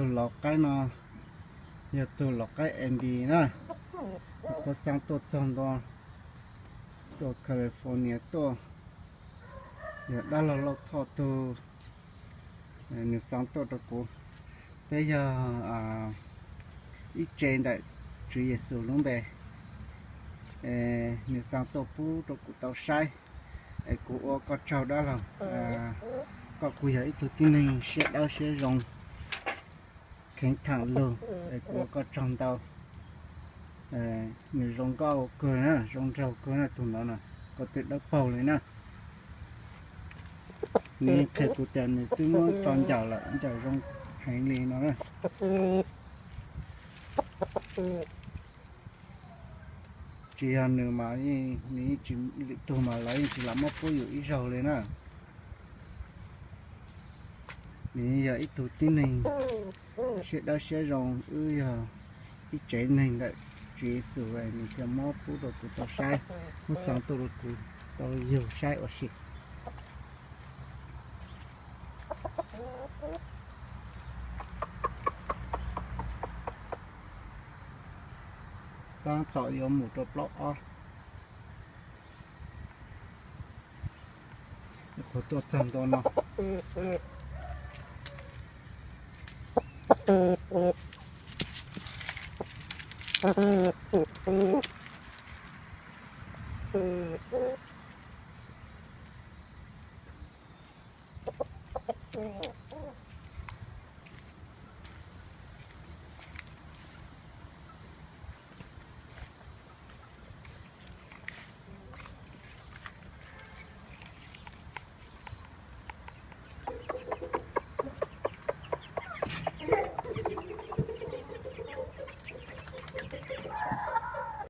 Tus lov qaib no yog tus lov qaib M B na, kuv xaav tuaj txog ntua, tuaj California tuaj, yog dab laug Lauj Thoj tug, nws xaav tuaj rau kuv. Peb yog ib tsev ntawm Tswv Yexus lub npe, nws xaav tuaj pub rau kuv tau saib, es kuv ua koj tsaug dab laug. Koj kuj yog ib tug tib neeg siab dawb siab zoo, kheev thaam lug, es kuv ua koj tsaug ntau. Nws zoo nkauj kawg na, zoo nraug kawg na, tug no na, ko tw dawb paug li na. Nws qhia kuv tias nws twb muab tso ncaws lawm, ncaws zoo heev li no na. Tsis yog nws mas, nws yeej tsis, lwm tug mas lawv yeej tsis lam muab pub yus ib zaug li na. Nws yog ib tug tib neeg siab dawb siab zoo, wb yog ib tsev neeg ntawm Tswv Yexus, nws thiaj muab pub rau kuv tau saib, muab xaav tuaj rau kuv tau yug saib ua si. Tab tom yuav mus rau plaub ob, qhov tuaj txog ntua no.